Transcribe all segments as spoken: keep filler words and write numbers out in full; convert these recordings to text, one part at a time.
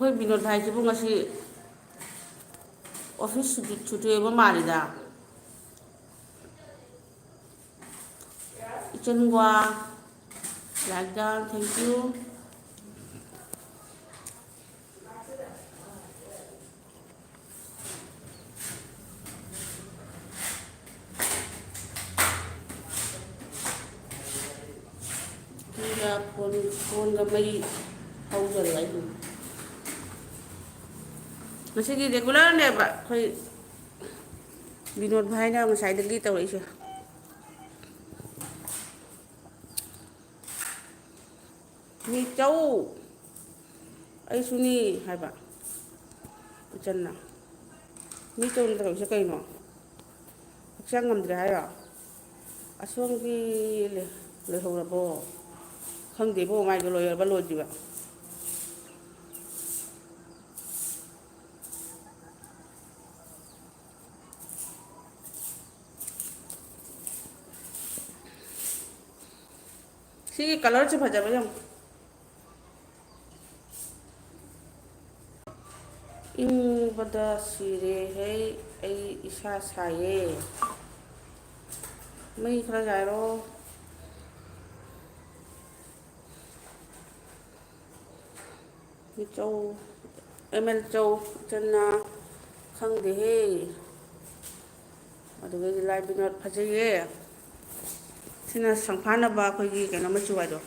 ꯑꯩꯈꯣꯏ ꯕꯤꯅꯣꯗ ꯍꯥꯏꯁꯤꯕꯨ ꯉꯁꯤ ꯑꯣꯐꯤꯁ ꯁꯨꯇꯤ, ꯁꯨꯇꯤ ꯑꯣꯏꯕ ꯃꯥꯜꯂꯤꯗ꯫ ꯏꯆꯟꯒ꯭ꯋꯥ, like done, thank you꯫ ꯐꯣꯟꯒ, ꯐꯣꯟ, ꯐꯣꯟꯒ ꯃꯩ ꯍꯧꯗꯔꯦ ꯑꯩꯒꯤ꯫ ꯉꯁꯤꯒꯤ ꯔꯦꯒꯨꯂꯔꯅꯦꯕ ꯑꯩꯈꯣꯏ ꯕꯤꯅꯣꯗ ꯚꯥꯏꯅ ꯉꯁꯥꯏꯗꯒꯤ ꯇꯧꯔꯛꯏꯁꯦ꯫ "ꯃꯤꯆꯧ, ꯑꯩꯁꯨꯅꯤ" ꯍꯥꯏꯕ ꯏꯆꯟꯅ꯫ "ꯃꯤꯆꯧꯅ ꯇꯧꯔꯤꯁꯦ ꯀꯩꯅꯣ? ꯍꯛꯆꯥꯡ ꯉꯝꯗ꯭ꯔꯦ ꯍꯥꯏꯔꯣ? ꯑꯁꯣꯝꯒꯤ ꯂꯣꯏꯍꯧꯔꯕꯣ? ꯈꯪꯗꯦꯕꯣ, ꯃꯥꯏꯗꯣ ꯂꯣꯏꯔꯕ ꯂꯣꯏꯗ꯭ꯔꯤꯕ"꯫ ꯁꯤꯒꯤ ꯀꯂꯔꯁꯦ ꯐꯖꯕ ꯌꯦꯡꯉꯨ꯫ ꯏꯪꯕꯗ ꯁꯤꯔꯦ ꯍꯦ, ꯑꯩ ꯏꯁꯥ ꯁꯥꯏꯌꯦ꯫ ꯃꯩ ꯈꯔ ꯌꯥꯏꯔꯣ꯫ ꯃꯤꯆꯧ, ꯑꯦꯝ ꯑꯦꯜ ꯆꯧ, ꯏꯆꯟꯅ ꯈꯪꯗꯦꯍꯦ꯫ ꯑꯗꯨꯒ ꯂꯥꯏ ꯕꯤꯅꯣꯠ ꯐꯖꯩꯌꯦ꯫ ꯁꯤꯅ ꯁꯪꯐꯥꯅꯕ ꯑꯩꯈꯣꯏꯒꯤ ꯀꯩꯅꯣ ꯃꯆꯨ ꯍꯥꯏꯗꯣ,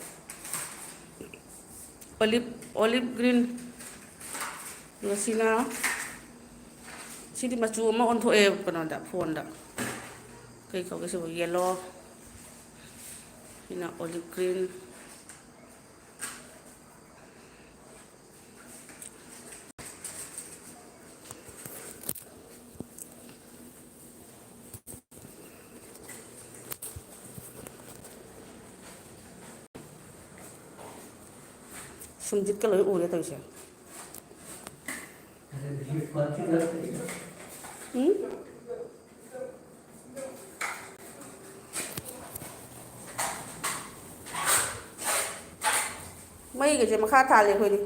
olive, olive green꯫ ꯑꯗꯨꯒ ꯁꯤꯅ, ꯁꯤꯗꯤ ꯃꯆꯨ ꯑꯃ ꯑꯣꯟꯊꯣꯛꯑꯦ ꯀꯩꯅꯣꯗ, ꯐꯣꯟꯗ꯫ ꯀꯩ ꯀꯧꯒꯦ ꯁꯤꯕꯨ? Yellow꯫ ꯁꯤꯅ olive green꯫ ꯁꯨꯝꯖꯤꯠꯀ ꯂꯣꯏ ꯎꯔꯦ ꯇꯧꯔꯤꯁꯦ꯫ ꯎꯝ? ꯃꯩꯒꯁꯦ ꯃꯈꯥ ꯊꯥꯜꯂꯦ ꯑꯩꯈꯣꯏꯗꯤ꯫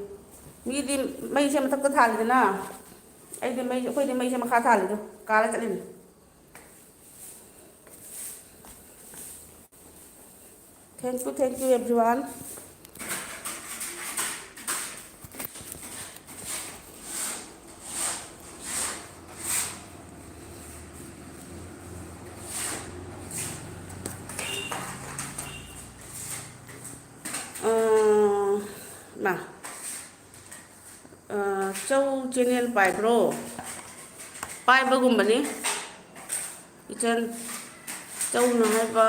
ꯃꯤꯗꯤ ꯃꯩꯁꯦ ꯃꯊꯛꯇ ꯊꯥꯜꯂꯤꯗꯅ, ꯑꯩꯗꯤ ꯃꯩ, ꯑꯩꯈꯣꯏꯗꯤ ꯃꯩꯁꯦ ꯃꯈꯥ ꯊꯥꯜꯂꯤꯗꯣ, ꯀꯥꯜꯂ ꯆꯠꯂꯤꯅꯤ꯫ Thank you, thank you everyone. ꯑꯥ, ꯃꯥ, ꯑꯥ, ꯆꯧ ꯆꯦꯅꯦꯜ ꯄꯥꯏꯕ꯭ꯔꯣ? ꯄꯥꯏꯕꯒꯨꯝꯕꯅꯤ꯫ ꯏꯆꯟ ꯆꯧꯅ ꯍꯥꯏꯕ,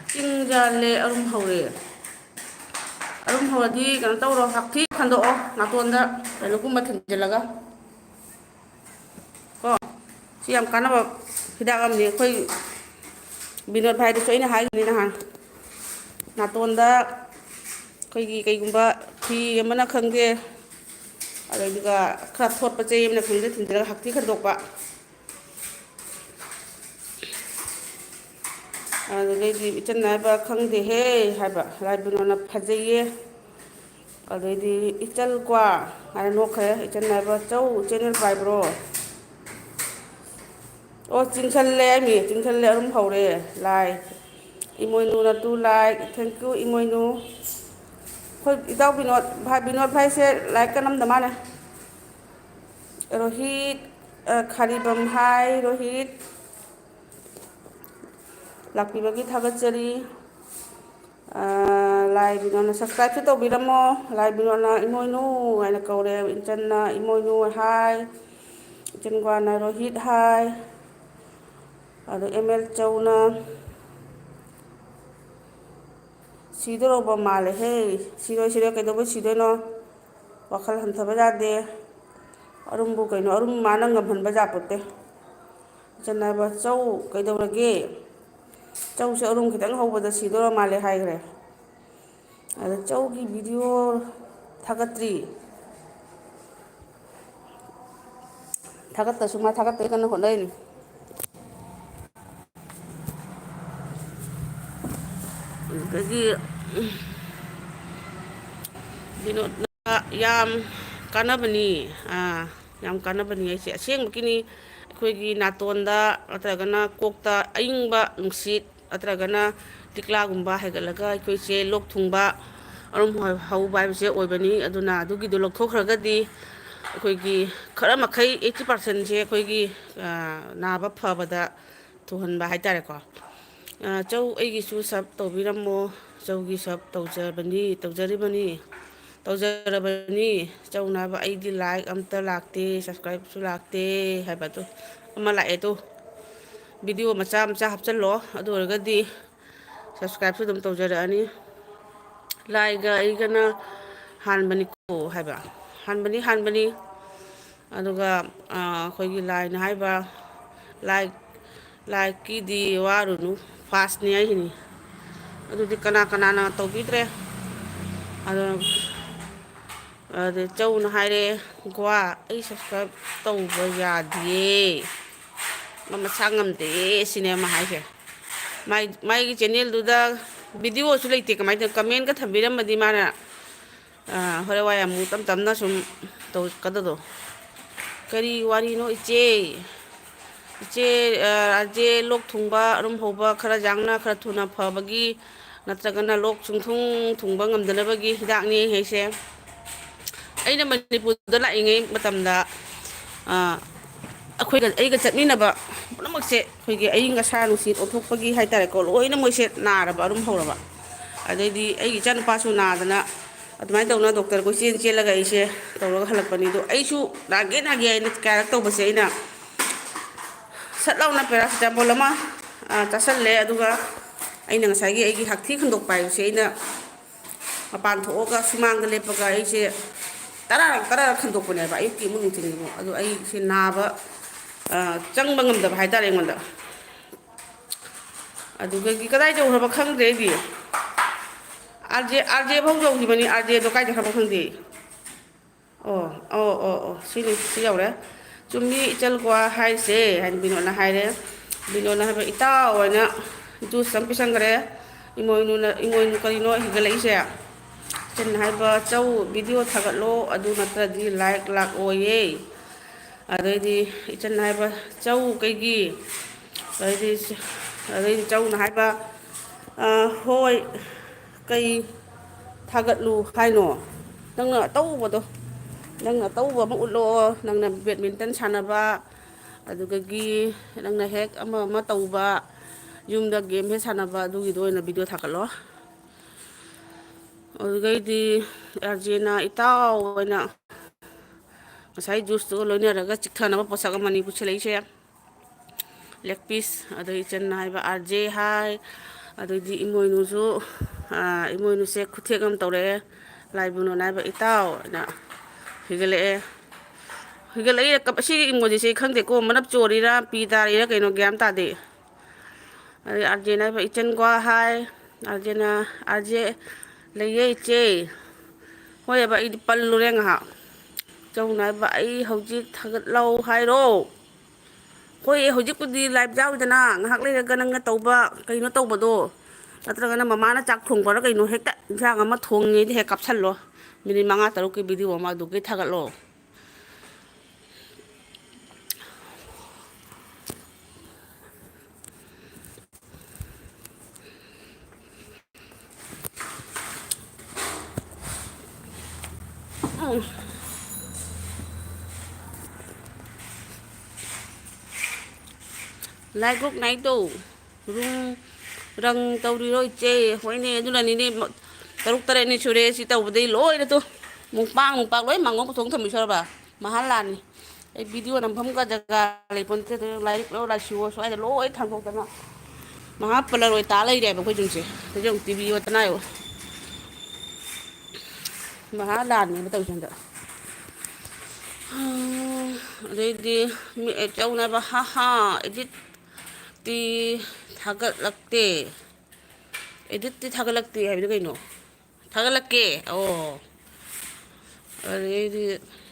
"ꯆꯤꯡ ꯌꯥꯜꯂꯦ, ꯑꯔꯨꯝ ꯍꯧꯔꯦ"꯫ ꯑꯔꯨꯝ ꯍꯧꯔꯗꯤ ꯀꯩꯅꯣ ꯇꯧꯔꯣ, ꯍꯥꯛꯊꯤ ꯈꯟꯗꯣꯛꯑꯣ, ꯅꯥꯇꯣꯟꯗ ꯀꯩꯅꯣꯒꯨꯝꯕ ꯊꯤꯟꯖꯤꯜꯂꯒ꯫ ꯀꯣ, ꯁꯤ ꯌꯥꯝ ꯀꯥꯟꯅꯕ ꯍꯤꯗꯥꯛ ꯑꯃꯅꯤ꯫ ꯑꯩꯈꯣꯏ ꯕꯤꯅꯣꯗ ꯚꯥꯏꯗꯁꯨ ꯑꯩꯅ ꯍꯥꯏꯈꯤꯕꯅꯤ ꯅꯍꯥꯟ, ꯅꯥꯇꯣꯟꯗ ꯑꯩꯈꯣꯏꯒꯤ ꯀꯩꯒꯨꯝꯕ ꯐꯤ ꯑꯃꯅ ꯈꯪꯗꯦ, ꯑꯗꯨꯒ ꯈꯔ ꯊꯣꯠꯄ ꯆꯩ ꯑꯃꯅ ꯈꯪꯗꯦ, ꯊꯤꯟꯖꯤꯜꯂꯒ ꯍꯥꯛꯊꯤ ꯈꯟꯗꯣꯛꯄ꯫ ꯑꯗꯨꯗꯩꯗꯤ ꯏꯆꯟ ꯍꯥꯏꯕ, "ꯈꯪꯗꯦꯍꯦ" ꯍꯥꯏꯕ, "ꯂꯥꯏ ꯕꯤꯅꯣꯅ ꯐꯖꯩꯌꯦ"꯫ ꯑꯗꯩꯗꯤ ꯏꯆꯜ ꯀ꯭ꯋꯥ ꯍꯥꯏꯅ ꯅꯣꯛꯈ꯭ꯔꯦ꯫ ꯏꯆꯟ ꯍꯥꯏꯕ, "ꯆꯧ ꯆꯦꯅꯦꯜ ꯄꯥꯏꯕ꯭ꯔꯣ?" ꯑꯣ, ꯆꯤꯡꯁꯜꯂꯦ ꯍꯥꯏꯃꯤ, ꯆꯤꯡꯁꯜꯂꯦ, ꯑꯔꯨꯝ ꯍꯧꯔꯦ꯫ ꯂꯥꯏ ꯏꯃꯣꯏꯅꯨꯅ ꯇꯨ ꯂꯥꯏꯛ, thank you ꯏꯃꯣꯏꯅꯨ꯫ ꯑꯩꯈꯣꯏ ꯏꯇꯥꯎ ꯕꯤꯅꯣꯗ ꯚꯥꯏ, ꯕꯤꯅꯣꯗ ꯚꯥꯏꯁꯦ ꯂꯥꯏꯛꯀ ꯅꯝꯗ ꯃꯥꯜꯂꯦ꯫ ꯔꯣꯍꯤꯠ, ꯑ, ꯈꯥꯔꯤꯕꯝ ꯍꯥꯏ, ꯔꯣꯍꯤꯠ꯫ ꯂꯥꯛꯄꯤꯕꯒꯤ ꯊꯥꯒꯠꯆꯔꯤ꯫ ꯑ, ꯂꯥꯏ ꯕꯤꯅꯣꯅ subscribeꯁꯨ ꯇꯧꯕꯤꯔꯝꯃꯣ꯫ ꯂꯥꯏ ꯕꯤꯅꯣꯅ ꯏꯃꯣꯏꯅꯨ ꯍꯥꯏꯅ ꯀꯧꯔꯦ, ꯏꯆꯟꯅ ꯏꯃꯣꯏꯅꯨ ꯍꯥꯏ, ꯏꯆꯟ ꯀ꯭ꯋꯥꯅ ꯔꯣꯍꯤꯠ ꯍꯥꯏ, ꯑꯗꯣ ꯑꯦꯝ ꯑꯦꯜ ꯆꯧꯅ ꯁꯤꯗꯣꯔꯕ ꯃꯥꯜꯂꯦꯍꯦ꯫ ꯁꯤꯔꯣꯏ, ꯁꯤꯔꯣꯏ, ꯀꯩꯗꯧꯕꯩ ꯁꯤꯗꯣꯏꯅꯣ? ꯋꯥꯈꯜ ꯍꯟꯊꯕ ꯌꯥꯗꯦ꯫ ꯑꯔꯨꯝꯕꯨ ꯀꯩꯅꯣ? ꯑꯔꯨꯝ ꯃꯥꯅ ꯉꯝꯍꯟꯕ ꯌꯥꯄꯣꯠꯇꯦ꯫ ꯏꯆꯟ ꯍꯥꯏꯕ, "ꯆꯧ ꯀꯩꯗꯧꯔꯒꯦ? ꯆꯧꯁꯦ ꯑꯔꯨꯝ ꯈꯤꯇꯪ ꯍꯧꯕꯗ ꯁꯤꯗꯣꯔ ꯃꯥꯜꯂꯦ" ꯍꯥꯏꯈ꯭ꯔꯦ꯫ ꯑꯗ ꯆꯧꯒꯤ video ꯊꯥꯒꯠꯇ꯭ꯔꯤ꯫ ꯊꯥꯒꯠꯇꯁꯨ ꯃꯥ ꯊꯥꯒꯠꯇꯣꯏ ꯀꯟꯅ ꯍꯣꯠꯅꯔꯤꯅꯤ꯫ ꯑꯗꯒꯤ ꯕꯤꯅꯣꯗꯅ ꯌꯥꯝ ꯀꯥꯟꯅꯕꯅꯤ꯫ ꯑꯥ, ꯌꯥꯝ ꯀꯥꯟꯅꯕꯅꯤ ꯍꯥꯏꯁꯦ ꯑꯁꯦꯡꯕꯒꯤꯅꯤ꯫ ꯑꯩꯈꯣꯏꯒꯤ ꯅꯥꯇꯣꯟꯗ ꯅꯠꯇ꯭ꯔꯒꯅ ꯀꯣꯛꯇ ꯑꯏꯪꯕ ꯅꯨꯡꯁꯤꯠ ꯅꯠꯇ꯭ꯔꯒꯅ ꯂꯤꯛꯂꯥꯒꯨꯝꯕ ꯍꯥꯏꯒꯠꯂꯒ ꯑꯩꯈꯣꯏꯁꯦ ꯂꯣꯛ ꯊꯨꯡꯕ, ꯑꯔꯨꯝ ꯍꯧꯕ ꯍꯥꯏꯕꯁꯦ ꯑꯣꯏꯕꯅꯤ꯫ ꯑꯗꯨꯅ ꯑꯗꯨꯒꯤꯗꯣ ꯂꯧꯊꯣꯛꯈ꯭ꯔꯒꯗꯤ ꯑꯩꯈꯣꯏꯒꯤ ꯈꯔ ꯃꯈꯩ eighty percentꯁꯦ ꯑꯩꯈꯣꯏꯒꯤ, ꯑ, ꯅꯥꯕ ꯐꯕꯗ ꯊꯨꯍꯟꯕ ꯍꯥꯏꯇꯥꯔꯦꯀꯣ꯫ ꯑ, ꯆꯧ ꯑꯩꯒꯤꯁꯨ sub ꯇꯧꯕꯤꯔꯝꯃꯣ꯫ ꯆꯧꯒꯤ sub ꯇꯧꯖꯕꯅꯤ, ꯇꯧꯖꯔꯤꯕꯅꯤ, ꯇꯧꯖꯔꯕꯅꯤ꯫ ꯆꯧ ꯅꯥꯕ ꯑꯩꯗꯤ like ꯑꯝꯇ ꯂꯥꯛꯇꯦ, subscribeꯁꯨ ꯂꯥꯛꯇꯦ ꯍꯥꯏꯕ ꯑꯗꯨ ꯑꯃ ꯂꯥꯛꯑꯦ꯫ ꯑꯗꯨ video ꯃꯆꯥ ꯃꯆꯥ ꯍꯥꯞꯆꯜꯂꯣ꯫ ꯑꯗꯨ ꯑꯣꯏꯔꯒꯗꯤ subscribeꯁꯨ ꯑꯗꯨꯝ ꯇꯧꯖꯔꯛꯑꯅꯤ꯫ ꯂꯥꯏꯒ ꯑꯩꯒꯅ ꯍꯥꯟꯕꯅꯤꯀꯣ ꯍꯥꯏꯕ꯫ ꯍꯥꯟꯕꯅꯤ, ꯍꯥꯟꯕꯅꯤ꯫ ꯑꯗꯨꯒ, ꯑ, ꯑꯩꯈꯣꯏꯒꯤ ꯂꯥꯏꯅ ꯍꯥꯏꯕ, ꯂꯥꯏ, ꯂꯥꯏꯀꯤꯗꯤ ꯋꯥꯔꯨꯅꯨ, firstꯅꯤ ꯍꯥꯏꯁꯤꯅꯤ꯫ ꯑꯗꯨꯗꯤ ꯀꯅꯥ ꯀꯅꯥꯅ ꯇꯧꯕꯤꯗ꯭ꯔꯦ? ꯑꯗꯣ, ꯑꯗ ꯆꯧꯅ ꯍꯥꯏꯔꯦ, "ꯒ꯭ꯋꯥ, ꯑꯩ subscribe ꯇꯧꯕ ꯌꯥꯗꯤꯌꯦ, ꯃꯥ ꯃꯁꯥ ꯉꯝꯗꯦ" ꯁꯤꯅꯦ ꯑꯃ ꯍꯥꯏꯁꯦ꯫ ꯃꯥꯏ, ꯃꯥꯏꯒꯤ channelꯗꯨꯗ videoꯁꯨ ꯂꯩꯇꯦ, ꯀꯃꯥꯏꯅ ꯇꯧ-, commentꯀ ꯊꯝꯕꯤꯔꯝꯃꯗꯤ ꯃꯥꯅ, ꯑ, ꯍꯣꯔꯦꯟ ꯋꯥꯏ ꯑꯃꯨꯛ ꯇꯞ ꯇꯞꯅ ꯁꯨꯝ ꯇꯧꯔꯛꯀꯗꯧꯗꯣ꯫ ꯀꯔꯤ ꯋꯥꯔꯤꯅꯣ ꯏꯆꯦ? ꯏꯆꯦ, ꯑ, ꯏꯆꯦ ꯂꯣꯛ ꯊꯨꯡꯕ, ꯑꯔꯨꯝ ꯍꯧꯕ ꯈꯔ ꯌꯥꯡꯅ ꯈꯔ ꯊꯨꯅ ꯐꯕꯒꯤ ꯅꯠꯇ꯭ꯔꯒꯅ ꯂꯣꯛ ꯁꯨꯡꯊꯨꯡ ꯊꯨꯡꯕ ꯉꯝꯗꯅꯕꯒꯤ ꯍꯤꯗꯥꯛꯅꯤ ꯍꯥꯏꯁꯦ꯫ ꯑꯩꯅ ꯃꯅꯤꯄꯨꯔꯗ ꯂꯥꯛꯏꯉꯩ ꯃꯇꯝꯗ, ꯑ, ꯑꯩꯈꯣꯏꯒ, ꯑꯩꯒ ꯆꯠꯃꯤꯟꯅꯕ ꯄꯨꯝꯅꯃꯛꯁꯦ ꯑꯩꯈꯣꯏꯒꯤ ꯑꯏꯪ ꯑꯁꯥ ꯅꯨꯡꯁꯤꯠ ꯑꯣꯟꯊꯣꯛꯄꯒꯤ ꯍꯥꯏꯇꯥꯔꯦꯀꯣ, ꯂꯣꯏꯅ ꯃꯣꯏꯁꯦ ꯅꯥꯔꯕ, ꯑꯔꯨꯝ ꯍꯧꯔꯕ꯫ ꯑꯗꯩꯗꯤ ꯑꯩꯒꯤ ꯏꯆꯥꯅꯨꯄꯥꯁꯨ ꯅꯥꯗꯅ ꯑꯗꯨꯃꯥꯏꯅ ꯇꯧꯅ ꯗꯣꯛꯇꯔ ꯀꯣꯏꯆꯦꯟ ꯆꯦꯜꯂꯒ ꯑꯩꯁꯦ ꯇꯧꯔꯒ ꯍꯜꯂꯛꯄꯅꯤ꯫ ꯑꯗꯣ ꯑꯩꯁꯨ ꯅꯥꯒꯦ ꯅꯥꯒꯦ ꯍꯥꯏꯅ ꯀꯌꯥꯔꯛ ꯇꯧꯕꯁꯦ ꯑꯩꯅ ꯁꯠ ꯂꯥꯎꯅ paracetamol ꯑꯃ, ꯑ, ꯆꯥꯁꯜꯂꯦ꯫ ꯑꯗꯨꯒ ꯑꯩꯅ ꯉꯁꯥꯏꯒꯤ ꯑꯩꯒꯤ ꯍꯛꯊꯤ ꯈꯟꯗꯣꯛꯄ ꯍꯥꯏꯕꯁꯦ ꯑꯩꯅ ꯃꯄꯥꯟ ꯊꯣꯛꯑꯒ ꯁꯨꯃꯥꯡꯗ ꯂꯦꯞꯄꯒ ꯑꯩꯁꯦ ꯇꯔꯥꯔꯛ, ꯇꯔꯥꯔꯛ ꯈꯟꯗꯣꯛꯄꯅꯦꯕ, ꯑꯌꯨꯛꯀꯤ ꯑꯃꯨꯛ ꯅꯨꯡꯊꯤꯜꯒꯤ ꯑꯃꯨꯛ꯫ ꯑꯗꯣ ꯑꯩꯁꯦ ꯅꯥꯕ, ꯑ, ꯆꯪꯕ ꯉꯝꯗꯕ ꯍꯥꯏꯇꯥꯔꯦ ꯑꯩꯉꯣꯟꯗ꯫ ꯑꯗꯨꯗꯒꯤ ꯀꯗꯥꯏ ꯌꯧꯈ꯭ꯔꯕ ꯈꯪꯗ꯭ꯔꯦ ꯑꯩꯗꯤ꯫ RJ, RJ ꯐꯥꯎ ꯌꯧꯈꯤꯕꯅꯤ, RJꯗꯣ ꯀꯥꯏ ꯆꯠꯈ꯭ꯔꯕ ꯈꯪꯗꯦ꯫ ꯑꯣ, ꯑꯣ, ꯑꯣ, ꯑꯣ, ꯁꯤꯅꯤ, ꯁꯤ ꯌꯧꯔꯦ꯫ "ꯆꯨꯝꯃꯤ ꯏꯆꯜ, ꯒ꯭ꯋꯥ ꯍꯥꯏꯁꯦ" ꯍꯥꯏꯅ ꯕꯤꯅꯣꯗꯅ ꯍꯥꯏꯔꯦ꯫ ꯕꯤꯅꯣꯗꯅ ꯍꯥꯏꯕ, "ꯏꯇꯥꯎ" ꯍꯥꯏꯅ juice ꯑꯃ ꯄꯤꯁꯟꯈ꯭ꯔꯦ꯫ ꯏꯃꯣꯏꯅꯨꯅ, ꯏꯃꯣꯏꯅꯨ ꯀꯔꯤꯅꯣ ꯍꯦꯟꯒꯠꯂꯛꯏꯁꯦ? ꯏꯆꯟ ꯍꯥꯏꯕ ꯆꯧ ꯚꯤꯗꯤꯑꯣ ꯊꯥꯒꯠꯂꯣ, ꯑꯗꯨ ꯅꯠꯇ꯭ꯔꯗꯤ ꯂꯥꯏꯛ ꯂꯥꯛꯑꯣꯏꯌꯦ꯫ ꯑꯗꯩꯗꯤ ꯏꯆꯟ ꯍꯥꯏꯕ ꯆꯧ ꯀꯩꯒꯤ? ꯑꯗꯩꯗꯤ, ꯑꯗꯩꯗꯤ ꯆꯧꯅ ꯍꯥꯏꯕ, "ꯑ, ꯍꯣꯏ, ꯀꯩ ꯊꯥꯒꯠꯂꯨ ꯍꯥꯏꯅꯣ? ꯅꯪꯅ ꯑꯇꯧꯕꯗꯣ, ꯅꯪꯅ ꯑꯇꯧꯕ ꯑꯃ ꯎꯠꯂꯛꯑꯣ, ꯅꯪꯅ ꯕꯦꯗꯃꯤꯟꯇꯟ ꯁꯥꯟꯅꯕ, ꯑꯗꯨꯗꯒꯤ ꯅꯪꯅ ꯍꯦꯛ ꯑꯃ ꯑꯃ ꯇꯧꯕ, ꯌꯨꯝꯗ ꯒꯦꯝ ꯍꯦꯛ ꯁꯥꯟꯅꯕ, ꯑꯗꯨꯒꯤꯗꯣ ꯑꯣꯏꯅ ꯚꯤꯗꯤꯑꯣ ꯊꯥꯒꯠꯂꯣ"꯫ ꯑꯗꯨꯗꯩꯗꯤ ꯑꯥꯔ ꯖꯦꯅ ꯏꯇꯥꯎ ꯑꯣꯏꯅ ꯉꯁꯥꯏ ꯖꯨꯁꯇꯨꯒ ꯂꯣꯏꯅꯔꯒ ꯆꯤꯛꯊꯅꯕ ꯄꯣꯠꯁꯛ ꯑꯃꯅꯤ ꯄꯨꯁꯤꯜꯂꯛꯏꯁꯦ꯫ ꯂꯦꯒ ꯄꯤꯁ, ꯑꯗꯩ ꯏꯆꯟꯅ ꯍꯥꯏꯕ ꯑꯥꯔ ꯖꯦ ꯍꯥꯏ, ꯑꯗꯩꯗꯤ ꯏꯃꯣꯏꯅꯨꯁꯨ, ꯑꯥ, ꯏꯃꯣꯏꯅꯨꯁꯦ ꯈꯨꯊꯦꯛ ꯑꯃ ꯇꯧꯔꯛꯑꯦ꯫ ꯂꯥꯏꯕꯨꯅꯣꯅ ꯍꯥꯏꯕ ꯏꯇꯥꯎ ꯑꯅ ꯍꯤꯒꯠꯂꯛꯑꯦ꯫ ꯍꯤꯒꯠꯂꯛꯏꯔ ꯀꯞ-, ꯑꯁꯤꯒꯤ ꯏꯃꯣꯖꯤꯁꯦ ꯑꯩ ꯈꯪꯗꯦꯀꯣ, ꯃꯅꯞ ꯆꯣꯔꯤꯔꯥ ꯄꯤ ꯇꯥꯔꯤꯔꯥ ꯀꯩꯅꯣ ꯒ꯭ꯌꯥꯟ ꯇꯥꯗꯦ꯫ ꯑꯗꯩ ꯑꯥꯔ ꯖꯦꯅ ꯍꯥꯏꯕ, "ꯏꯆꯟ ꯒ꯭ꯋꯥ ꯍꯥꯏ"꯫ ꯑꯥꯔ ꯖꯦꯅ, "ꯑꯥꯔ ꯖꯦ ꯂꯩꯌꯦ ꯏꯆꯦ"꯫ ꯍꯣꯏ ꯍꯥꯏꯕ, ꯑꯩꯗꯤ ꯄꯜꯂꯨꯔꯦ ꯉꯥꯏꯍꯥꯛ꯫ ꯆꯧꯅ ꯍꯥꯏꯕ, "ꯑꯩ ꯍꯧꯖꯤꯛ ꯊꯥꯒꯠꯂꯧ ꯍꯥꯏꯔꯣ?" ꯍꯣꯏ, ꯍꯧꯖꯤꯛꯄꯨꯗꯤ ꯂꯥꯏꯚ ꯌꯥꯎꯔꯤꯗꯅ, ꯉꯥꯏꯍꯥꯛ ꯂꯩꯔꯒ ꯅꯪꯅ ꯇꯧꯕ ꯀꯩꯅꯣ ꯇꯧꯕꯗꯣ, ꯅꯠꯇ꯭ꯔꯒꯅ ꯃꯃꯥꯅ ꯆꯥꯛ ꯊꯣꯡꯕꯔ ꯀꯩꯅꯣ, ꯍꯦꯛꯇ ꯏꯟꯁꯥꯡ ꯑꯃ ꯊꯣꯡꯉꯤꯉꯩꯗ ꯍꯦꯛ ꯀꯥꯞꯁꯜꯂꯣ꯫ ꯃꯤꯅꯤꯠ ꯃꯉꯥ ꯇꯔꯨꯛꯀꯤ ꯚꯤꯗꯤꯑꯣ ꯑꯃ ꯑꯗꯨꯒꯤ ꯊꯥꯒꯠꯂꯣ꯫ ꯂꯥꯏꯒꯨꯛ ꯅꯥꯏꯗꯣ꯫ ꯔꯨꯝ ꯔꯪ ꯇꯧꯔꯤꯔꯣ ꯏꯆꯦ? ꯍꯣꯏꯅꯦ, ꯑꯗꯨꯅꯅꯤꯅꯦ, ꯃ-, ꯇꯔꯨꯛ ꯇꯔꯦꯠꯅꯤ ꯁꯨꯔꯦ ꯁꯤ ꯇꯧꯕꯗꯩ ꯂꯣꯏꯅ ꯇꯨ, ꯃꯨꯛꯄꯥꯡ ꯅꯨꯡꯄꯥꯛ ꯂꯣꯏ ꯃꯥꯡꯒꯣꯟ ꯄꯨꯊꯣꯛ ꯊꯝꯕꯤ ꯁꯣꯏꯔꯕ? ꯃꯍꯥ ꯂꯥꯟꯅꯤ꯫ ꯑꯩ ꯚꯤꯗꯤꯑꯣ ꯅꯝꯐꯝꯒ ꯖꯒꯥ ꯂꯩꯄꯣꯟꯇꯦ, ꯑꯗꯨ ꯂꯥꯏꯔꯤꯛ ꯂꯣ ꯂꯥꯏꯁꯨ ꯁ꯭ꯋꯥꯏꯗ ꯂꯣꯏ ꯊꯥꯡꯗꯣꯛꯇꯅ ꯃꯍꯥ ꯄꯂꯔ ꯑꯣꯏ ꯇꯥ ꯂꯩꯔꯦꯕ ꯑꯩꯈꯣꯏ ꯌꯨꯝꯁꯦ꯫ ꯑꯗꯨ ꯌꯦꯡꯉꯨ, ꯇꯤ ꯚꯤ ꯑꯣꯠꯇꯅ ꯍꯥꯏꯌꯣ꯫ ꯃꯍꯥ ꯂꯥꯟꯅꯦꯕ ꯇꯧꯔꯤꯁꯦ ꯍꯟꯗꯛ꯫ ꯑꯗꯩꯗꯤ ꯃꯤ ꯑꯦ ꯆꯧꯅꯕ, ꯍꯥ ꯍꯥ, ꯑꯦꯗꯤꯠꯇꯤ ꯊꯥꯒꯠꯂꯛꯇꯦ꯫ ꯑꯦꯗꯤꯠꯇꯤ ꯊꯥꯒꯠꯂꯛꯇꯦ ꯍꯥꯏꯕꯗꯤ ꯀꯩꯅꯣ? ꯊꯥꯒꯠꯂꯛꯀꯦ꯫ ꯑꯣ꯫ ꯑꯗꯩꯗꯤ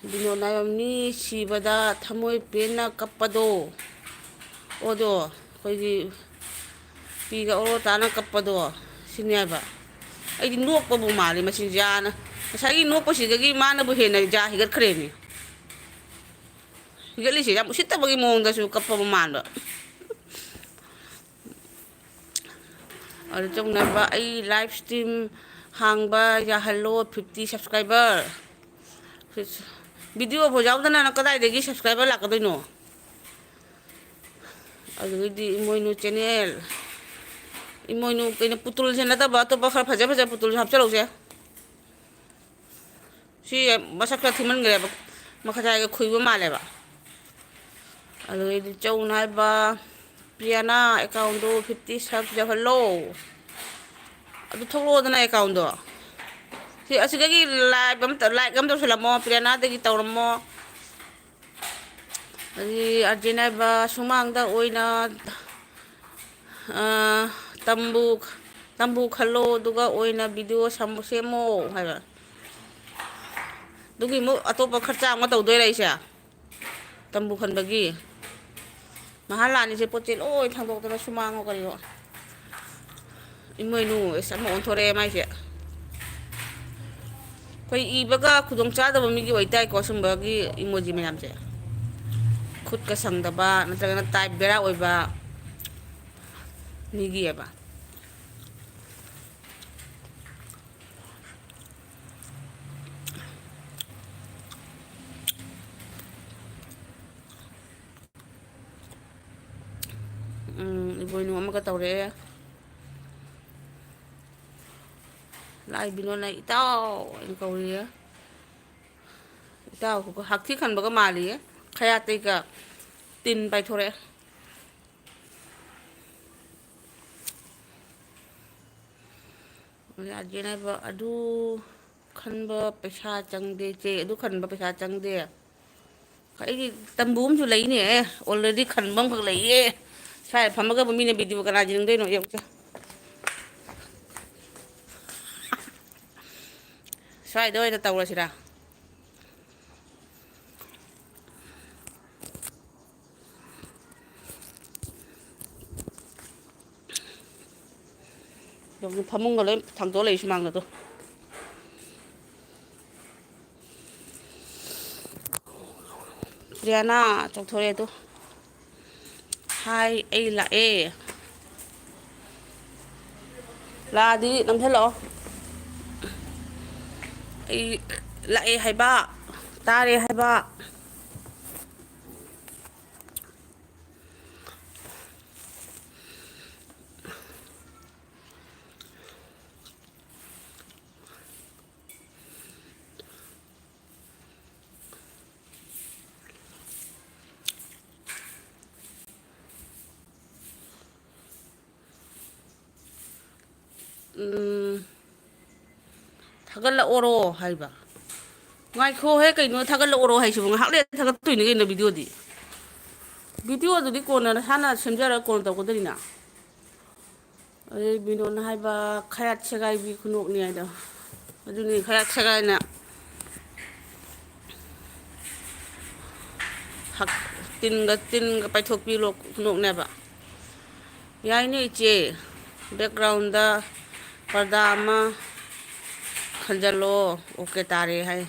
ꯕꯤꯅꯣꯗ ꯍꯥꯏꯕ, "ꯃꯤ ꯁꯤꯕꯗ ꯊꯃꯣꯏ ꯄꯦꯟꯅ ꯀꯞꯄꯗꯣ"꯫ ꯑꯣꯗꯣ, ꯑꯩꯈꯣꯏꯒꯤ ꯄꯤꯒ ꯑꯣꯔꯣ ꯇꯥꯅ ꯀꯞꯄꯗꯣ, ꯁꯤꯅꯦ ꯍꯥꯏꯕ꯫ ꯑꯩꯗꯤ ꯅꯣꯛꯄꯕꯨ ꯃꯥꯜꯂꯤ ꯃꯁꯤ ꯌꯥꯅ꯫ ꯉꯁꯥꯏꯒꯤ ꯅꯣꯛꯄꯁꯤꯗꯒꯤ ꯃꯥꯅꯕꯨ ꯍꯦꯟꯅ ꯌꯥ ꯍꯤꯒꯠꯈ꯭ꯔꯦꯅꯦ꯫ ꯍꯤꯒꯠꯂꯤꯁꯦ ꯌꯥꯝ ꯎꯁꯤꯠꯇꯕꯒꯤ ꯃꯑꯣꯡꯗꯁꯨ ꯀꯞꯄꯕꯨ ꯃꯥꯟꯕ꯫ ꯑꯗꯨ ꯆꯧꯅꯕ ꯑꯩ ꯂꯥꯏꯚ ꯁ꯭ꯇ꯭ꯔꯤꯝ ꯍꯥꯡꯕ ꯌꯥꯍꯜꯂꯣ, ꯐꯤꯐꯇꯤ ꯁꯕꯁꯀ꯭ꯔꯥꯏꯕꯔ꯫ ꯚꯤꯗꯤꯑꯣꯐꯥꯎ ꯌꯥꯎꯗꯅ ꯅꯪ ꯀꯗꯥꯏꯗꯒꯤ ꯁꯕꯁꯀ꯭ꯔꯥꯏꯕꯔ ꯂꯥꯛꯀꯗꯣꯏꯅꯣ? ꯑꯗꯨꯗꯒꯤꯗꯤ ꯏꯃꯣꯏꯅꯨ ꯆꯦꯅꯦꯜ, ꯏꯃꯣꯏꯅꯨ ꯀꯩꯅꯣ, ꯄꯨꯇꯨꯜꯁꯦ ꯅꯠꯇꯕ ꯑꯇꯣꯞꯄ ꯈꯔ ꯐꯖ ꯐꯖꯕ ꯄꯨꯇꯨꯜꯁꯦ ꯍꯥꯞꯆꯔꯛꯎꯁꯦ꯫ ꯁꯤ ꯃꯁꯛ ꯈꯔ ꯊꯤꯃꯟꯈ꯭ꯔꯦꯕ, ꯃꯈꯖꯥꯏꯒ ꯈꯨꯏꯕ ꯃꯥꯜꯂꯦꯕ꯫ ꯑꯗꯨꯗꯒꯤꯗꯤ ꯆꯧꯅ ꯍꯥꯏꯕ, ꯄ꯭ꯔꯤꯌꯥꯅ ꯑꯦꯀꯥꯎꯟꯗꯣ ꯐꯤꯐꯇꯤ ꯁꯕ ꯌꯧꯍꯜꯂꯣ꯫ ꯑꯗꯨ ꯊꯣꯛꯂꯛꯑꯣꯗꯅ ꯑꯦꯀꯥꯎꯟꯗꯣ꯫ ꯁꯤ ꯑꯁꯤꯗꯒꯤ ꯂꯥꯏꯚ ꯑꯃ ꯇꯧ-, ꯂꯥꯏꯛ ꯑꯃ ꯇꯧꯁꯜꯂꯝꯃꯣ, ꯄ꯭ꯔꯤꯌꯥꯅꯥꯗꯒꯤ ꯇꯧꯔꯝꯃꯣ꯫ ꯑꯗꯒꯤ ꯑꯥꯔꯖꯦꯟ ꯍꯥꯏꯕ, ꯁꯨꯃꯥꯡꯗ ꯑꯣꯏꯅ, ꯑ, ꯇꯝꯕꯨ, ꯇꯝꯕꯨ ꯈꯜꯂꯣ, ꯑꯗꯨꯒ ꯑꯣꯏꯅ ꯚꯤꯗꯤꯑꯣ ꯁꯝ-, ꯁꯦꯝꯃꯣ ꯍꯥꯏꯕ꯫ ꯑꯗꯨꯒꯤ ꯑꯃꯨꯛ ꯑꯇꯣꯞꯄ ꯈꯔ ꯆꯥꯝꯃ ꯇꯧꯗꯣꯏꯔ ꯑꯩꯁꯦ? ꯇꯝꯕꯨ ꯈꯟꯕꯒꯤ꯫ ꯃꯍꯥ ꯂꯥꯟꯅꯤꯁꯦ ꯄꯣꯠ ꯆꯩ ꯂꯣꯏ ꯊꯥꯡꯗꯣꯛꯇꯅ ꯁꯨꯃꯥꯡꯉꯣ ꯀꯔꯤꯑꯣ꯫ ꯏꯃꯣꯏꯅꯨ, ꯑꯁ, ꯑꯃ ꯑꯣꯟꯊꯣꯔꯛꯑꯦ ꯃꯥꯏꯁꯦ꯫ ꯑꯩꯈꯣꯏ ꯏꯕꯒ ꯈꯨꯗꯣꯡ ꯆꯥꯗꯕ ꯃꯤꯒꯤ ꯑꯣꯏꯇꯥꯏꯀꯣ ꯁꯨꯝꯕꯒꯤ ꯏꯃꯣꯖꯤ ꯃꯌꯥꯝꯁꯦ꯫ ꯈꯨꯠꯀ ꯁꯪꯗꯕ ꯅꯠꯇ꯭ꯔꯒꯅ ꯇꯥꯏꯞ ꯕꯦꯔꯥ ꯑꯣꯏꯕ ꯃꯤꯒꯤꯑꯕ꯫ ꯎꯝ, ꯏꯕꯣꯏꯅꯨ ꯑꯃꯒ ꯇꯧꯔꯛꯑꯦ꯫ ꯂꯥꯛꯏ ꯕꯤꯅꯣꯅ ꯏꯇꯥꯎ ꯍꯥꯏꯅ ꯀꯧꯔꯤꯌꯦ꯫ ꯏꯇꯥꯎ ꯍꯥꯛꯊꯤ ꯈꯟꯕꯒ ꯃꯥꯜꯂꯤꯌꯦ꯫ ꯈꯌꯥꯠꯇꯩꯒ ꯇꯤꯟ ꯄꯥꯏꯊꯣꯔꯛꯑꯦ꯫ ꯑꯗꯩ ꯑꯥꯔꯖꯦꯟ ꯍꯥꯏꯕ, "ꯑꯗꯨ ꯈꯟꯕ ꯄꯩꯁꯥ ꯆꯪꯗꯦ ꯆꯦ, ꯑꯗꯨ ꯈꯟꯕ ꯄꯩꯁꯥ ꯆꯪꯗꯦ꯫ ꯑꯩꯒꯤ ꯇꯝꯕꯨ ꯑꯃꯁꯨ ꯂꯩꯅꯦ, ꯑꯦ, already ꯈꯟꯕ ꯑꯃꯈꯛ ꯂꯩꯌꯦ꯫ ꯁ꯭ꯋꯥꯏꯗ ꯐꯝꯃꯒꯕꯨ ꯃꯤꯅ ꯚꯤꯗꯤꯑꯣ ꯀꯅꯥ ꯌꯦꯡꯗꯣꯏꯅꯣ ꯌꯦꯡꯉꯨꯁꯦ꯫ ꯁ꯭ꯋꯥꯏꯗ ꯑꯣꯏꯅ ꯇꯧꯔꯁꯤꯔꯥ?" ꯐꯃꯨꯡꯒ ꯂꯣꯏ ꯊꯥꯡꯗꯣꯛꯑ ꯂꯩ ꯁꯨꯃꯥꯡꯗ ꯑꯗꯣ꯫ ꯄ꯭ꯔꯤꯌꯥꯅꯥ ꯆꯣꯡꯊꯣꯔꯛꯑꯦ ꯑꯗꯣ꯫ ꯍꯥꯏ, ꯑꯩ ꯂꯥꯛꯑꯦ꯫ ꯂꯥꯛꯑꯗꯤ ꯅꯝꯁꯤꯜꯂꯛꯑꯣ꯫ ꯑꯩ ꯂꯥꯛꯑꯦ ꯍꯥꯏꯕ, ꯇꯥꯔꯦ ꯍꯥꯏꯕ꯫ ꯎꯝ, ꯊꯥꯒꯠꯂꯛꯑꯣꯔꯣ ꯍꯥꯏꯕ꯫ ꯉꯥꯏꯈꯣꯍꯦ, ꯀꯩꯅꯣ ꯊꯥꯒꯠꯂꯛꯑꯣꯔꯣ ꯍꯥꯏꯁꯤꯕꯨ? ꯉꯥꯏꯍꯥꯛ ꯂꯩꯔ ꯊꯥꯒꯠꯇꯣꯏꯅꯤ ꯀꯩꯅꯣ ꯚꯤꯗꯤꯑꯣꯗꯤ꯫ ꯚꯤꯗꯤꯑꯣꯗꯨꯗꯤ ꯀꯣꯟꯅ ꯅꯁꯥꯅ ꯁꯦꯝꯖꯔꯒ ꯀꯣꯟꯅ ꯇꯧꯒꯗꯣꯏꯅꯤꯅ꯫ ꯑꯗꯩ ꯕꯤꯅꯣꯟꯅ ꯍꯥꯏꯕ, "ꯈꯌꯥꯠ ꯁꯦꯒꯥꯏꯕꯤ ꯈꯨꯅꯣꯛꯅꯤ" ꯍꯥꯏꯗꯣ꯫ ꯑꯗꯨꯅꯤ, ꯈꯌꯥꯠ ꯁꯦꯒꯥꯏꯅ ꯍꯛ-, ꯇꯤꯟꯒ, ꯇꯤꯟꯒ ꯄꯥꯏꯊꯣꯛꯄꯤ ꯂꯣꯛ-, ꯈꯨꯅꯣꯛꯅꯦꯕ꯫ ꯌꯥꯏꯅꯦ ꯏꯆꯦ, ꯕꯦꯛꯒ꯭ꯔꯥꯎꯟꯗ ꯄꯔꯗꯥ ꯑꯃ ꯈꯟꯖꯜꯂꯣ, ꯑꯣꯀꯦ ꯇꯥꯔꯦ ꯍꯥꯏ꯫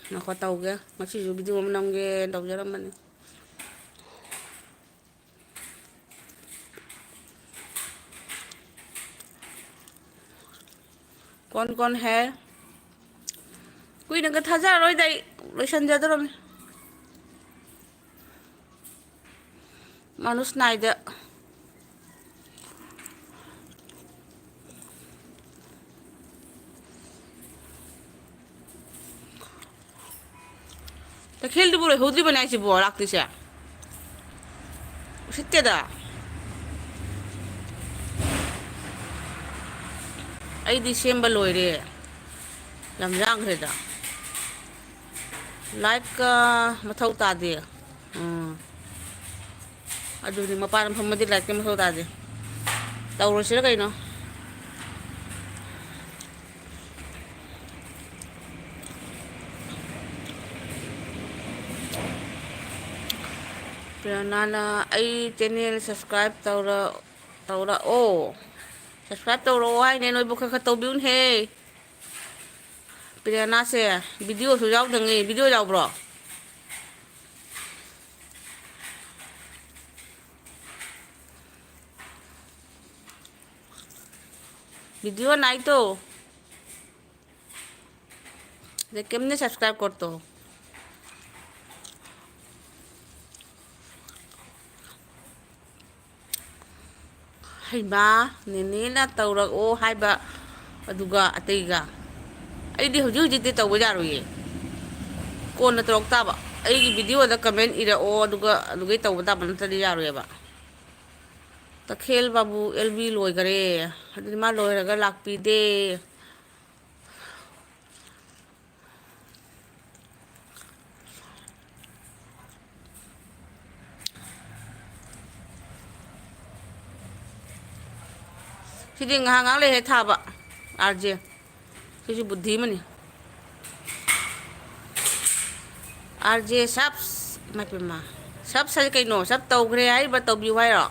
ꯉꯥꯏꯈꯣ ꯇꯧꯒꯦ, ꯉꯁꯤꯁꯨ ꯚꯤꯗꯤꯑꯣ ꯑꯃ ꯅꯝꯒꯦꯅ ꯇꯧꯖꯔꯝꯕꯅꯤ꯫ ꯀꯣꯟ ꯀꯣꯟ ꯍꯦ? ꯀꯨꯏꯅꯒ ꯊꯥꯖꯔꯔꯣꯏꯗ ꯑꯩ, ꯂꯣꯏꯁꯟꯖꯗꯧꯔꯝꯅꯤ꯫ ꯃꯥꯅꯨꯁ ꯅꯥꯏꯗ꯫ ꯇꯈꯦꯜꯗꯨꯕꯨ ꯂꯣꯏꯍꯧꯗ꯭ꯔꯤꯕꯅꯦ ꯍꯥꯏꯁꯤꯕꯣ, ꯂꯥꯛꯇꯣꯏꯁꯦ? ꯎꯁꯤꯠꯇꯦꯗ꯫ ꯑꯩꯗꯤ ꯁꯦꯝꯕ ꯂꯣꯏꯔꯦ꯫ ꯌꯥꯝ ꯌꯥꯝꯈ꯭ꯔꯦꯗ꯫ ꯂꯥꯏꯛꯀ ꯃꯊꯧ ꯇꯥꯗꯦ꯫ ꯎꯝ꯫ ꯑꯗꯨꯗꯤ ꯃꯄꯥꯟ ꯐꯝꯃꯗꯤ ꯂꯥꯏꯔꯤꯛꯇꯤ ꯃꯊꯧ ꯇꯥꯗꯦ꯫ ꯇꯧꯔꯁꯤꯔ ꯀꯩꯅꯣ? ꯄ꯭ꯔꯦꯔꯅꯥꯅ ꯑꯩ channel subscribe ꯇꯧꯔ-, ꯇꯧꯔꯛꯑꯣ꯫ Subscribe ꯇꯧꯔꯛꯑꯣ ꯍꯥꯏꯅꯦ, ꯅꯣꯏꯕꯨ ꯈꯔ ꯈꯔ ꯇꯧꯕꯤꯌꯨꯅꯦꯍꯦ꯫ ꯄ꯭ꯔꯦꯔꯅꯥꯁꯦ videoꯁꯨ ꯌꯥꯎꯗꯉꯩ꯫ Video ꯌꯥꯎꯕ꯭ꯔꯣ? Video ꯅꯥꯏꯇꯣ꯫ ꯗꯦ ꯀꯦꯝꯅꯦ subscribe ꯀꯣꯔꯇꯣ꯫ ꯍꯩꯃꯥ, ꯅꯦꯅꯦꯅ ꯇꯧꯔꯛꯑꯣ ꯍꯥꯏꯕ, ꯑꯗꯨꯒ ꯑꯇꯩꯒ꯫ ꯑꯩꯗꯤ ꯍꯧꯖꯤꯛ ꯍꯧꯖꯤꯛꯇꯤ ꯇꯧꯕ ꯌꯥꯔꯣꯏꯌꯦ꯫ ꯀꯣꯟꯅ ꯇꯧꯔꯛ ꯇꯥꯕ꯫ ꯑꯩꯒꯤ videoꯗ comment ꯏꯔꯛꯑꯣ, ꯑꯗꯨꯒ ꯑꯗꯨꯒꯩ ꯇꯧꯕ ꯇꯥꯕ, ꯅꯠꯇ꯭ꯔꯗꯤ ꯌꯥꯔꯣꯏꯌꯦꯕ꯫ ꯇꯈꯦꯜ ꯕꯥꯕꯨ L B ꯂꯣꯏꯈꯔꯦ꯫ ꯑꯗꯨꯗꯤ ꯃꯥ ꯂꯣꯏꯔꯒ ꯂꯥꯛꯄꯤꯗꯦ꯫ ꯁꯤꯗꯤ ꯉꯥꯏꯍꯥꯛ ꯉꯥꯏꯍꯥꯛ ꯂꯩꯔꯦ ꯊꯥꯕ, R J꯫ ꯁꯤꯁꯨ ꯕꯨꯗꯙꯤ ꯑꯃꯅꯤ꯫ R J ꯁꯕꯁ, ꯏꯃꯥ ꯄꯦꯝꯃ꯫ ꯁꯕꯁ ꯍꯥꯏꯁꯦ ꯀꯩꯅꯣ? ꯁꯕ ꯇꯧꯈ꯭ꯔꯦ ꯍꯥꯏꯔꯤꯕ, ꯇꯧꯕꯤꯌꯨ ꯍꯥꯏꯔꯣ?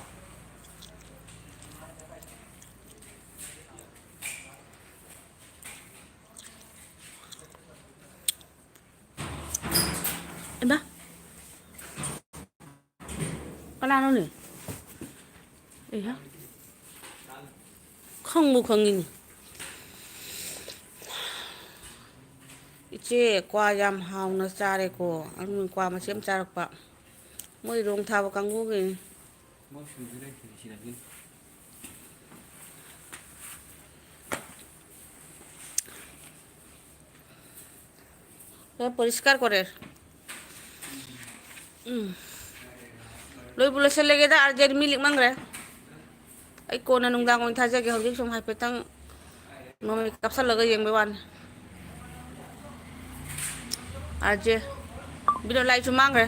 ꯏꯃꯥ꯫ ꯀꯅꯥꯅꯣꯅꯦ? ꯑꯩꯍꯥ꯫ ꯈꯪꯕꯨ ꯈꯪꯉꯤꯅꯦ꯫ ꯏꯆꯦ, ꯀ꯭ꯋꯥ ꯌꯥꯝ ꯍꯥꯎꯅ ꯆꯥꯔꯦꯀꯣ꯫ ꯑꯗꯨꯅ ꯀ꯭ꯋꯥ ꯃꯆꯦꯠ ꯑꯃ ꯆꯥꯔꯛꯄ꯫ ꯃꯣꯏ ꯔꯣꯡ ꯊꯥꯕ ꯀꯥꯡꯕꯨꯒꯤꯅꯤ꯫ ꯍꯣꯏ, ꯄꯔꯤষ্ꯀꯥꯔ ꯀꯣꯔꯦ꯫ ꯎꯝ꯫ ꯂꯣꯏꯕꯨ ꯂꯣꯏꯁꯤꯜꯂꯒꯦꯗ, R J, ꯃꯤ ꯂꯤꯛꯃꯟꯈ꯭ꯔꯦ꯫ ꯑꯩ ꯀꯣꯟꯅ ꯅꯨꯡꯗꯥꯡ ꯑꯣꯏꯅ ꯊꯥꯖꯒꯦ, ꯍꯧꯖꯤꯛ ꯁꯨꯝ ꯍꯥꯏꯐꯦꯠꯇꯪ ꯅꯣꯡꯃꯩ ꯀꯥꯞꯁꯜꯂꯒ ꯌꯦꯡꯕꯩ ꯋꯥꯅꯤ꯫ R J, ꯕꯤꯅꯣꯂꯥꯏꯁꯨ ꯃꯥꯡꯈ꯭ꯔꯦ,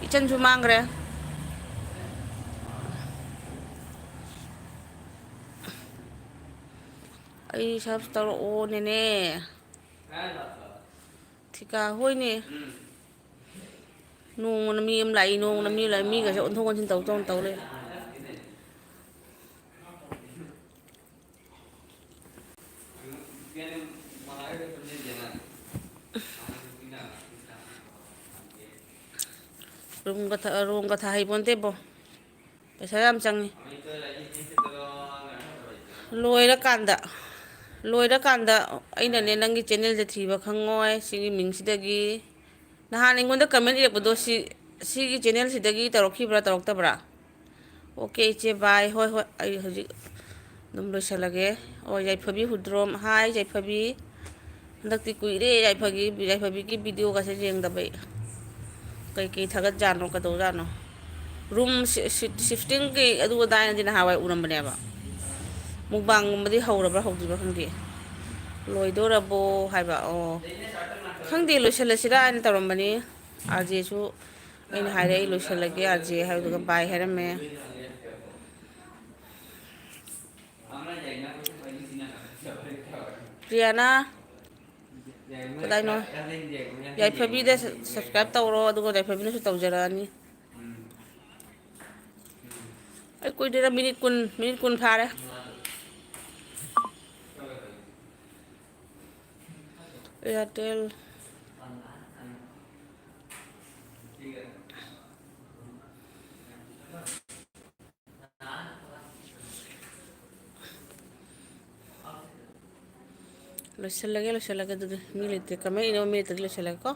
ꯏꯆꯟꯁꯨ ꯃꯥꯡꯈ꯭ꯔꯦ꯫ ꯑꯩ ꯁꯕꯁ ꯇꯧꯔꯛꯑꯣ, ꯅꯦꯅꯦ꯫ ꯊꯤꯀꯥ ꯍꯣꯏꯅꯦ꯫ ꯅꯣꯡꯃꯅ ꯃꯤ ꯑꯃ ꯂꯥꯛꯏ, ꯅꯣꯡꯃꯅ ꯃꯤ ꯑꯃ ꯂꯥꯛꯏ, ꯃꯤꯒꯁꯦ ꯑꯣꯟꯊꯣꯛ ꯑꯣꯟꯁꯤꯟ ꯇꯧ ꯇꯧꯅ ꯇꯧ ꯂꯩ꯫ ꯔꯨꯝꯒ ꯊ-, ꯔꯨꯝꯒ ꯊꯥ ꯍꯩꯄꯣꯟꯇꯦꯕꯣ꯫ ꯄꯩꯁꯥ ꯌꯥꯝ ꯆꯪꯉꯤ꯫ ꯂꯣꯏꯔꯀꯥꯟꯗ, ꯂꯣꯏꯔꯀꯥꯟꯗ ꯑꯩꯅꯅꯦ, ꯅꯪꯒꯤ ꯆꯦꯅꯦꯜꯁꯦ ꯊꯤꯕ ꯈꯪꯉꯣꯏ ꯁꯤꯒꯤ ꯃꯤꯡꯁꯤꯗꯒꯤ꯫ ꯅꯍꯥꯟ ꯑꯩꯉꯣꯟꯗ ꯀꯃꯦꯟ ꯏꯔꯛꯄꯗꯣ ꯁꯤ, ꯁꯤꯒꯤ ꯆꯦꯅꯦꯜꯁꯤꯗꯒꯤ ꯇꯧꯔꯛꯈꯤꯕ꯭ꯔꯥ ꯇꯧꯔꯛꯇꯕ꯭ꯔꯥ? ꯑꯣꯀꯦ, ꯏꯆꯦ, ꯕꯥꯏ꯫ ꯍꯣꯏ, ꯍꯣꯏ, ꯑꯩ ꯍꯧꯖꯤꯛ ꯑꯗꯨꯝ ꯂꯣꯏꯁꯤꯜꯂꯒꯦ꯫ ꯑꯣ, ꯌꯥꯏꯐꯕꯤ ꯍꯨꯗ꯭ꯔꯣꯝ꯫ ꯍꯥꯏ, ꯌꯥꯏꯐꯕꯤ꯫ ꯍꯟꯗꯛꯇꯤ ꯀꯨꯏꯔꯦ ꯌꯥꯏꯐꯕꯤ, ꯌꯥꯏꯐꯕꯤꯒꯤ ꯚꯤꯗꯤꯑꯣꯒꯁꯦ ꯌꯦꯡꯗꯕ ꯑꯩ꯫ ꯀꯩꯀꯩ ꯊꯥꯒꯠꯖꯥꯠꯅꯣ, ꯀꯩꯗꯧꯖꯥꯠꯅꯣ? ꯔꯨꯝ ꯁꯤ-, ꯁꯤ-, ꯁꯤꯐꯇꯤꯡꯒꯤ ꯑꯗꯨ ꯑꯗꯥꯏꯅꯗꯤ ꯅꯍꯥꯟꯋꯥꯏ ꯎꯔꯝꯕꯅꯦꯕ꯫ ꯃꯨꯛꯕꯥꯡꯒꯨꯝꯕꯗꯤ ꯍꯧꯔꯕ꯭ꯔꯥ ꯍꯧꯗ꯭ꯔꯤꯕ꯭ꯔꯥ ꯈꯪꯗꯦ꯫ ꯂꯣꯏꯗꯣꯔꯕꯣ ꯍꯥꯏꯕ? ꯑꯣ, ꯈꯪꯗꯦ, ꯂꯣꯏꯁꯤꯜꯂꯁꯤꯔꯥ ꯍꯥꯏꯅ ꯇꯧꯔꯝꯕꯅꯤ꯫ ꯑꯥꯔꯖꯦꯁꯨ ꯑꯩꯅ ꯍꯥꯏꯔꯦ, "ꯑꯩ ꯂꯣꯏꯁꯤꯜꯂꯒꯦ, ꯑꯥꯔꯖꯦ", ꯍꯥꯏꯕꯗꯨꯒ ꯕꯥꯏ ꯍꯥꯏꯔꯝꯃꯦ꯫ ꯄ꯭ꯔꯤꯌꯥꯅ, ꯀꯗꯥꯏꯅꯣ? ꯌꯥꯏꯐꯕꯤꯗ ꯁꯕꯁꯀ꯭ꯔꯥꯏꯕ ꯇꯧꯔꯣ, ꯑꯗꯨꯒ ꯌꯥꯏꯐꯕꯤꯅꯁꯨ ꯇꯧꯖꯔꯛꯑꯅꯤ꯫ ꯑꯩ ꯀꯨꯏꯗꯦꯗ, ꯃꯤꯅꯤꯠ ꯀꯨꯟ, ꯃꯤꯅꯤꯠ ꯀꯨꯟ ꯐꯥꯔꯦ꯫ ꯑꯦꯌꯥꯔꯇꯦꯜ꯫ ꯂꯣꯏꯁꯤꯜꯂꯒꯦ, ꯂꯣꯏꯁꯤꯜꯂꯒꯦ ꯑꯗꯨꯗꯤ꯫ ꯃꯤ ꯂꯩꯇꯦ꯫ ꯀꯃꯥꯏꯅ ꯏꯅꯣ ꯃꯤ ꯂꯩꯇ꯭ꯔꯗꯤ ꯂꯣꯏꯁꯤꯜꯂꯒꯦꯀꯣ꯫